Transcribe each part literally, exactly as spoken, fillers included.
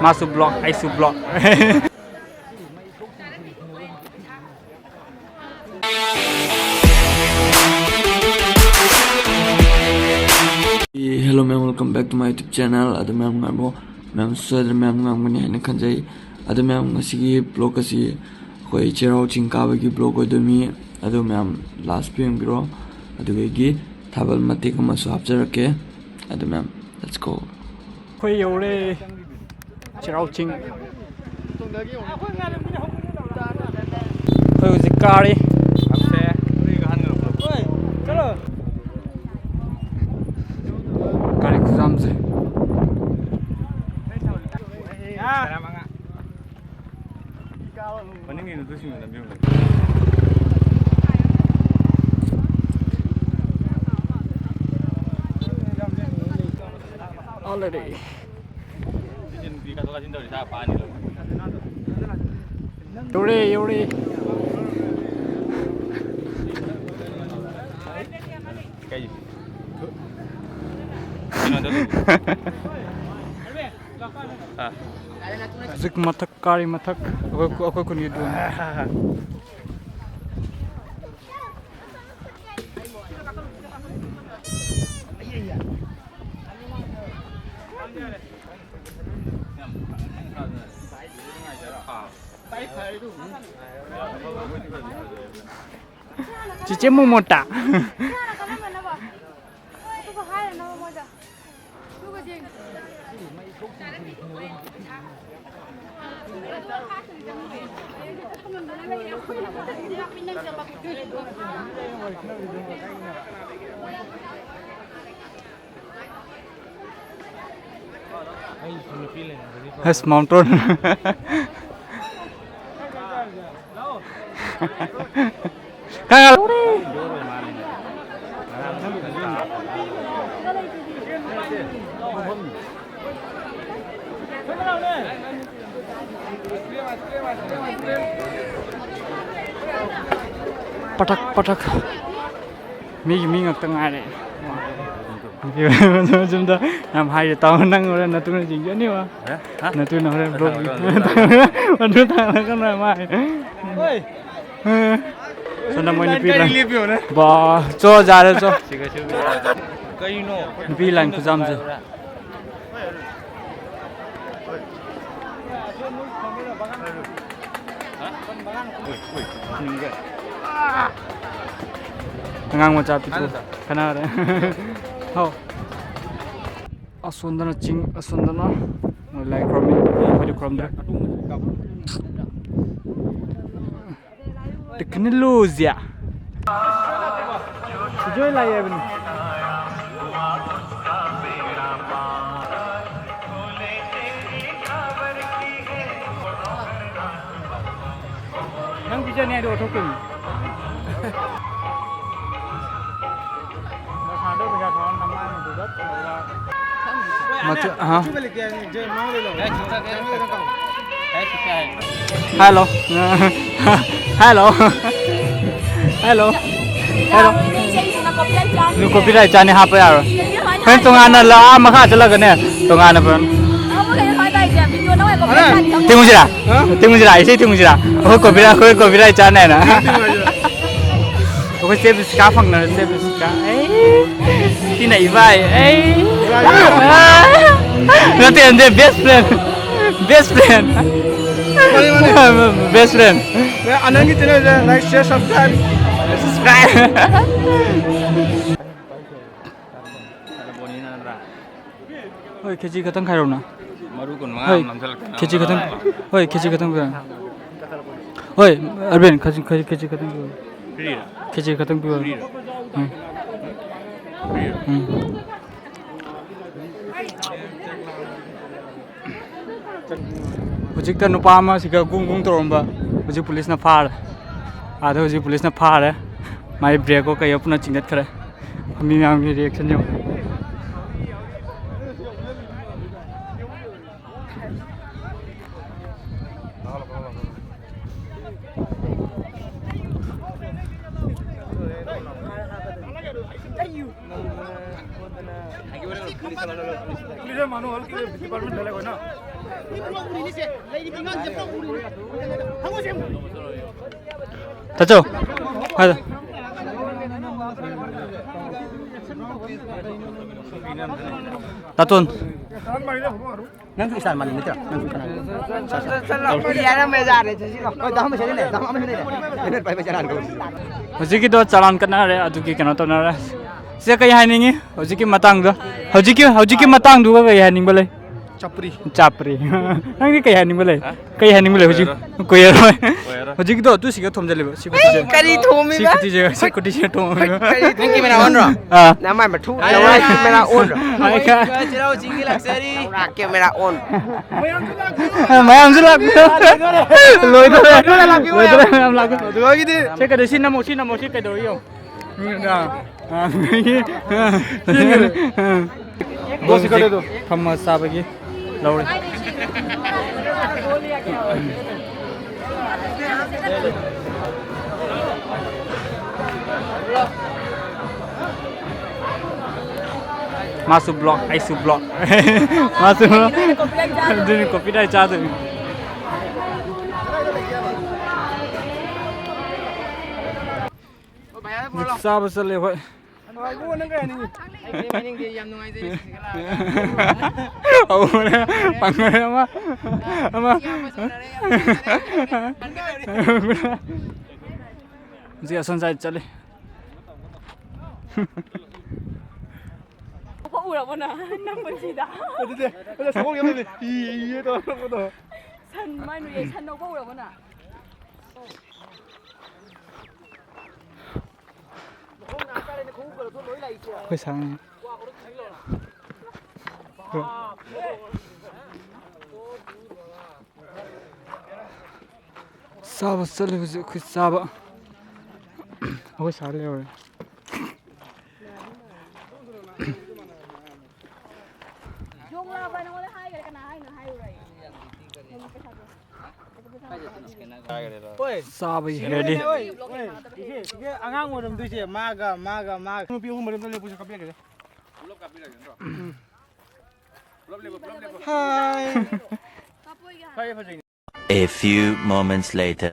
ꯃꯥꯁꯨ ꯕ꯭ꯂꯣꯛ, ꯑꯩꯁꯨ block. Hello ꯃꯌꯥꯝ, welcome back to my YouTube channel. ꯑꯗꯨ ꯃꯌꯥꯝ ꯅꯨꯡꯉꯥꯏꯕ꯭ꯔꯣ? ꯃꯌꯥꯝ ꯁꯣꯏꯗꯅ ꯃꯌꯥꯝ ꯅꯨꯡꯉꯥꯏꯔꯝꯒꯅꯤ ꯍꯥꯏꯅ ꯈꯟꯖꯩ꯫ ꯑꯗꯨ ꯃꯌꯥꯝ, ꯉꯁꯤꯒꯤ ꯕ꯭ꯂꯣꯛ ꯑꯁꯤ ꯑꯩꯈꯣꯏ ꯆꯩꯔꯥꯎ ꯆꯤꯡ ꯀꯥꯕꯒꯤ ꯕ꯭ꯂꯣꯛ ꯑꯣꯏꯗꯣꯏꯅꯤ꯫ ꯑꯗꯨ ꯃꯌꯥꯝ ꯂꯥꯁ ꯌꯦꯡꯕꯤꯔꯣ꯫ ꯑꯗꯨꯗꯒꯤ ꯊꯥꯕꯜ ꯃꯇꯦꯛ ꯑꯃꯁꯨ ꯍꯥꯞꯆꯔꯛꯀꯦ꯫ ꯑꯗꯨ ꯃꯌꯥꯝ, let's go꯫ ꯑꯩꯈꯣꯏ ꯌꯧꯔꯦ꯫ ꯆꯩꯔꯥꯎ ꯆꯤꯡ꯫ ꯑꯩꯈꯣꯏ ꯍꯧꯖꯤꯛ ꯀꯥꯔꯤ꯫ ꯒꯥꯔꯤ ꯈꯨꯌꯥꯝꯁꯦ꯫ ꯃꯅꯤꯡꯒꯤ ꯅꯨꯄꯤꯁꯤꯡꯗꯣ ꯅꯝꯕꯤꯔꯝꯃꯣ꯫ Already꯫ ꯌꯧꯔꯦ, ꯌꯧꯔꯦ꯫ ꯀꯩ? ꯀꯩꯅꯣꯗ ꯂꯩ꯫ ꯑꯥ꯫ ꯍꯧꯖꯤꯛ ꯃꯊꯛ ꯀꯥꯔꯤ, ꯃꯊꯛ꯫ ꯑꯩꯈꯣꯏ, ꯑꯩꯈꯣꯏ ꯈꯨꯟꯒꯤ drone꯫ ꯆꯤꯆꯦ ꯃꯣꯃꯣꯇ꯫ ꯑꯁ, ꯃꯥꯎꯟꯇꯣꯟ꯫ ꯈꯪꯉꯦ꯫ ꯄꯊꯛ ꯄꯊꯛ꯫ ꯃꯤꯒꯤ ꯃꯤ ꯉꯥꯛꯇ ꯉꯥꯏꯔꯦ꯫ ꯁꯣꯝꯗ ꯌꯥꯝ ꯍꯥꯏꯔꯦ ꯇꯥꯎ, ꯅꯪ ꯍꯣꯔꯦꯟ ꯅꯇꯨꯅ ꯆꯤꯡꯖꯅꯤꯕ꯫ ꯍꯥ? ꯅꯇꯨꯅ ꯍꯣꯔꯦꯟ ꯕ꯭ꯂꯣꯛ ꯑꯗꯨ ꯊꯥꯡꯂꯒ ꯀꯅꯥ ꯃꯥ ꯍꯥꯏ? ꯁꯣꯝꯗ ꯃꯣꯏ ꯅꯨꯄꯤ ꯂꯥꯏꯟ ꯕꯥ ꯆꯣ ꯌꯥꯔꯦ ꯆꯣ꯫ ꯀꯩꯅꯣ? ꯅꯨꯄꯤ ꯂꯥꯏꯟ ꯈꯨꯖꯥꯝꯁꯦ꯫ ꯑꯉꯥꯡ ꯃꯆꯥ ꯄꯤꯊꯣꯛ ꯈꯟꯅꯔꯦ꯫ ꯍꯥꯎ꯫ ꯑꯁꯣꯝꯗꯅ ꯆꯤꯡ, ꯑꯁꯣꯝꯗꯅ ꯃꯣꯏ ꯂꯥꯏ ꯈꯨꯔꯨꯝꯃꯤ, ꯑꯩꯈꯣꯏꯗꯤ ꯈꯨꯔꯨꯝꯗ꯭ꯔꯦ꯫ ꯇꯦꯛꯅꯣꯂꯣꯖꯤꯌꯥ꯫ ꯏꯖꯣꯏ ꯂꯥꯏ ꯍꯥꯏꯕꯅꯤ꯫ ꯅꯪ ꯄꯤꯖꯅꯤ ꯍꯥꯏꯗꯣ ꯑꯣꯊꯣꯛꯇꯣꯏꯅꯤ꯫ ꯅꯁꯥꯗꯣ ꯄꯩꯁꯥ ꯊꯥꯎ ꯅꯃꯥꯏ ꯃꯗꯨꯗ ꯇꯧꯔꯒ꯫ ꯃꯆꯨ-, ꯑꯍ꯫ Hello. Hello. Hello. Hello. ꯑꯗꯨ copyright ꯆꯥꯅꯤ, ꯍꯥꯞꯄ ꯌꯥꯔꯣꯏ꯫ ꯍꯣꯔꯦꯟ ꯇꯣꯉꯥꯟꯅ ꯂꯥꯛꯑ ꯃꯈꯥ ꯆꯠꯂꯒꯅꯦ, ꯇꯣꯉꯥꯟꯅ ꯐꯖꯅ꯫ ꯊꯤꯡꯉꯨꯁꯤꯔꯥ? ꯍꯥ? ꯊꯤꯡꯉꯨꯁꯤꯔꯥ? ꯏꯁꯩ ꯊꯤꯡꯉꯨꯁꯤꯔꯥ? ꯑꯩꯈꯣꯏ copyright, ꯑꯩꯈꯣꯏ copyright ꯆꯥꯅꯤ ꯍꯥꯏꯅ꯫ ꯑꯩꯈꯣꯏ ꯆꯦ ꯕꯤꯁꯀꯥ ꯐꯪꯅꯔꯦ, ꯆꯦ ꯕꯤꯁꯀꯥ꯫ ꯑꯩ, ꯁꯤꯅ ꯏꯕꯥꯏ꯫ ꯑꯩ꯫ ꯅꯠꯇꯦ, ꯅꯠꯇꯦ, best friend꯫ Best friend꯫ ꯃꯥꯅꯦ, ꯃꯥꯅꯦ꯫ Best friend꯫ ꯑꯅꯟꯒꯤ channel ꯁꯦ like, share, subscribe꯫ Subscribe꯫ ꯍꯣꯏ, ꯈꯦꯆꯤ ꯈꯛꯇꯪ ꯈꯥꯏꯔꯛꯎꯅ꯫ ꯃꯔꯨ ꯀꯨꯟꯃꯉꯥ ꯍꯣꯏ, ꯑꯃ ꯅꯝꯁꯤꯜꯂꯛꯇꯅ꯫ ꯈꯦꯆꯤ ꯈꯛꯇꯪ, ꯍꯣꯏ, ꯈꯦꯆꯤ ꯈꯛꯇꯪ ꯄꯤꯔꯛꯑꯣ꯫ ꯍꯣꯏ, ꯑꯔꯕꯤꯟ, ꯈꯦꯆꯤ, ꯈꯦꯆꯤ, ꯈꯦꯆꯤ ꯈꯛꯇꯪ ꯄꯤꯔꯛꯑꯣ꯫ Free ꯔ? ꯈꯦꯆꯤ ꯈꯛꯇꯪ ꯄꯤꯔꯛꯑꯣ꯫ Free ꯔ? ꯎꯝ꯫ Free ꯔ? ꯎꯝ꯫ ꯍꯧꯖꯤꯛꯇ ꯅꯨꯄꯥ ꯑꯃ ꯁꯤꯒ ꯒꯨꯡ ꯒꯨꯡ ꯇꯧꯔꯝꯕ, ꯍꯧꯖꯤꯛ ꯄꯨꯂꯤꯁꯅ ꯐꯥꯔꯦ꯫ ꯑꯥꯗ ꯍꯧꯖꯤꯛ ꯄꯨꯂꯤꯁꯅ ꯐꯥꯔꯦ꯫ ꯃꯥꯏ bag ꯀꯣ ꯀꯩ ꯄꯨꯟꯅ ꯆꯤꯡꯊꯠꯈ꯭ꯔꯦ꯫ ꯃꯤ ꯃꯌꯥꯝꯒꯤ reaction ꯌꯦꯡꯉꯣ꯫ ꯇꯥꯆꯧ꯫ ꯍꯥꯏꯗ꯫ ꯇꯥꯇꯣꯟ꯫ ꯅꯪꯁꯨ ꯏꯁꯇꯥꯔ ꯃꯥꯟꯅꯤ ꯅꯠꯇ꯭ꯔꯥ? ꯅꯪꯁꯨ ꯀꯅꯥ? ꯍꯣꯏ, ꯗꯥ ꯑꯃ ꯁꯤꯗꯅꯦ, ꯗꯥ ꯑꯃ ꯁꯤꯗꯅꯦ꯫ ꯍꯧꯖꯤꯛꯀꯤꯗꯣ ꯆꯂꯥꯟ ꯀꯠꯅꯔꯦ, ꯑꯗꯨꯒꯤ ꯀꯩꯅꯣ ꯇꯧꯅꯔꯦ꯫ ꯁꯤꯗ ꯀꯩ ꯍꯥꯏꯅꯤꯡꯉꯤ? ꯍꯧꯖꯤꯛꯀꯤ ꯃꯇꯥꯡꯗꯣ, ꯍꯧꯖꯤꯛꯀꯤ, ꯍꯧꯖꯤꯛꯀꯤ ꯃꯇꯥꯡꯗꯨꯒ ꯀꯩ ꯍꯥꯏꯅꯤꯡꯕ ꯂꯩ? ꯆꯞꯄ꯭ꯔꯤ꯫ ꯆꯥꯞꯄ꯭ꯔꯤ꯫ ꯅꯪꯗꯤ ꯀꯩ ꯍꯥꯏꯅꯤꯡꯕ ꯂꯩ? ꯍꯥ? ꯀꯩ ꯍꯥꯏꯅꯤꯡꯕ ꯂꯩ ꯍꯧꯖꯤꯛ? ꯀꯨꯏꯔꯔꯣꯏ꯫ ꯀꯨꯏꯔꯔꯣꯏ꯫ ꯀꯨꯏꯔꯔꯣꯏ꯫ ꯍꯧꯖꯤꯛꯀꯤꯗꯣ ꯇꯨ ꯁꯤꯒ ꯊꯣꯝꯖꯜꯂꯦꯕ꯫ ꯁꯤ ꯈꯨꯇꯤꯁꯦ꯫ ꯀꯔꯤ ꯊꯣꯝꯃꯤꯕ? ꯁꯤ ꯈꯨꯇꯤꯁꯦ, ꯁꯤ ꯈꯨꯇꯤꯁꯦ ꯊꯣꯝꯃꯤꯕ꯫ ꯀꯔꯤ ꯅꯪ ꯀꯦꯃꯦꯔꯥ ꯑꯣꯟꯔꯣ? ꯑꯥ꯫ ꯅꯃꯥꯏ ꯃꯊꯨ, ꯍꯥꯏ, ꯅꯃꯥꯏ ꯍꯥꯏ꯫ ꯀꯦꯃꯦꯔꯥ ꯑꯣꯟꯔꯣ? ꯍꯥꯏ, ꯍꯥꯏ꯫ ꯆꯩꯔꯥꯎ ꯆꯤꯡꯒꯤ ꯂꯥꯛꯆꯔꯤ꯫ ꯅꯃꯥꯏ ꯀꯦꯃꯦꯔꯥ ꯑꯣꯟ꯫ ꯃꯌꯥꯝꯁꯨ ꯂꯥꯛꯄꯤꯌꯣ꯫ ꯂꯣꯏꯗꯣꯔꯦ꯫ ꯂꯣꯏꯗꯣꯔꯦ, ꯂꯥꯛꯄꯤꯌꯣ, ꯂꯣꯏꯗꯣꯔꯦ, ꯃꯌꯥꯝ꯫ ꯃꯌꯥꯝ ꯂꯥꯛꯄꯤꯌꯣ꯫ ꯑꯗꯨꯗꯒꯤꯗꯤ ꯁꯤ ꯀꯩꯗꯧ-, ꯁꯤ ꯅꯝꯃꯣ, ꯁꯤ ꯅꯝꯃꯣ, ꯁꯤ ꯀꯩꯗꯧꯔꯤ ꯌꯦꯡꯉꯣ꯫ ꯎꯝ, ꯑꯥ, ꯑꯥ꯫ ꯕꯣꯁ ꯀꯩꯗꯧꯗꯣ? ꯐꯝꯃ ꯆꯥꯕꯒꯤ ꯂꯧꯔꯦ꯫ ꯃꯥꯁꯨ ꯕ꯭ꯂꯣꯛ, ꯑꯩꯁꯨ ꯕ꯭ꯂꯣꯛ꯫ ꯃꯥꯁꯨ ꯕ꯭ꯂꯣꯛ꯫ ꯑꯗꯨꯅꯤ, ꯀꯣꯄꯤꯔꯥꯏꯠ ꯆꯥꯗꯣꯏꯅꯤ꯫ ꯆꯥꯕ ꯆꯠꯂꯦ ꯑꯩꯈꯣꯏ꯫ ꯅꯨꯡꯉꯥꯏꯕ꯭ꯔꯣ? ꯅꯪ ꯀꯩ ꯍꯥꯏꯅꯤꯡꯉꯤ? ꯑꯩ ꯃꯅꯤꯡꯗꯤ ꯌꯥꯝ ꯅꯨꯡꯉꯥꯏꯖꯩ, ꯁꯤꯒ ꯂꯥꯛꯑꯒ꯫ ꯍꯧꯔꯦ, ꯐꯪꯉꯦ ꯑꯃ, ꯑꯃ꯫ ꯌꯥꯝ ꯐꯖꯔꯦ, ꯌꯥꯝ ꯐꯖꯔꯦ꯫ ꯍꯧꯖꯤꯛ ꯑꯁꯣꯝ ꯁꯥꯏꯗ ꯆꯠꯂꯤ꯫ ꯎꯔꯕꯣ ꯅꯪ? ꯅꯪ ꯄꯨꯟꯁꯤꯗ? ꯑꯗꯨꯗꯤ, ꯑꯗꯨ ꯁꯒꯣꯜ ꯌꯥꯝ ꯂꯩ꯫ ꯏ, ꯏ, ꯏ ꯇꯧꯔꯛꯄꯗꯣ꯫ ꯁꯟ ꯃꯥꯏ ꯅꯨꯌꯦ, ꯁꯟ ꯅꯣꯛꯄ ꯎꯔꯕꯣ ꯅꯪ? ꯑꯩꯈꯣꯏ ꯁꯥꯡꯉꯤ꯫ ꯆꯥꯕ ꯆꯠꯂꯦ ꯍꯧꯖꯤꯛ ꯑꯩꯈꯣꯏ ꯆꯥꯕ꯫ ꯑꯩꯈꯣꯏ ꯁꯥ ꯂꯩꯍꯧꯔꯦ꯫ ꯌꯣꯡ ꯂꯥꯎꯕ ꯅꯉꯣꯟꯗ ꯍꯥꯏꯈ꯭ꯔꯦ, ꯀꯅꯥ ꯍꯥꯏꯅꯣ ꯍꯥꯏꯔꯨꯔꯣ ꯑꯩ꯫ ꯍꯣꯏ꯫ ꯆꯥꯕꯒꯤ ready꯫ ꯍꯣꯏ, ꯍꯣꯏ꯫ ꯏꯆꯦ, ꯏꯆꯦ, ꯑꯉꯥꯡ ꯑꯣꯏꯔꯝꯗꯣꯏꯁꯦ ꯃꯥꯒ, ꯃꯥꯒ, ꯃꯥꯒ꯫ ꯅꯨꯄꯤ ꯑꯍꯨꯝ ꯃꯔꯤ ꯑꯝꯇ ꯂꯦꯞꯄꯨꯁꯦ, ꯀꯥꯞꯄꯤꯔꯒꯦ꯫ ꯄꯨꯂꯞ ꯀꯥꯞꯄꯤꯔꯒꯦ ꯅꯠꯇ꯭ꯔꯣ? ꯎꯝ꯫ Hi. A few moments later.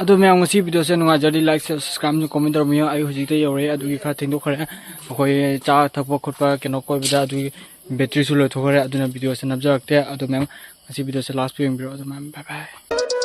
ꯑꯗꯣ ꯃꯌꯥꯝ, ꯉꯁꯤ video ꯁꯦ ꯅꯨꯡꯉꯥꯏꯖꯔꯗꯤ like, share, subscribe ꯑꯃꯁꯨꯡ comment ꯇꯧꯔꯝꯃꯤꯌꯨ꯫ ꯑꯩ ꯍꯧꯖꯤꯛꯇ ꯌꯧꯔꯦ, ꯑꯗꯨꯒꯤ ꯈꯔ ꯊꯦꯡꯗꯣꯛꯈ꯭ꯔꯦ꯫ ꯑꯩꯈꯣꯏ ꯆꯥ ꯊꯛꯄ ꯈꯣꯠꯄ ꯀꯩꯅꯣ ꯀꯣꯏꯕꯗ, ꯑꯗꯨꯒꯤ battery ꯁꯨ ꯂꯣꯏꯊꯣꯛꯈ꯭ꯔꯦ, ꯑꯗꯨꯅ video ꯁꯦ ꯅꯝꯖꯔꯛꯇꯦ꯫ ꯑꯗꯣ ꯃꯌꯥꯝ, ꯉꯁꯤ video ꯁꯦ last ꯐꯥꯎ ꯌꯦꯡꯕꯤꯔꯣ꯫ ꯑꯗꯣ ꯃꯌꯥꯝ, bye bye꯫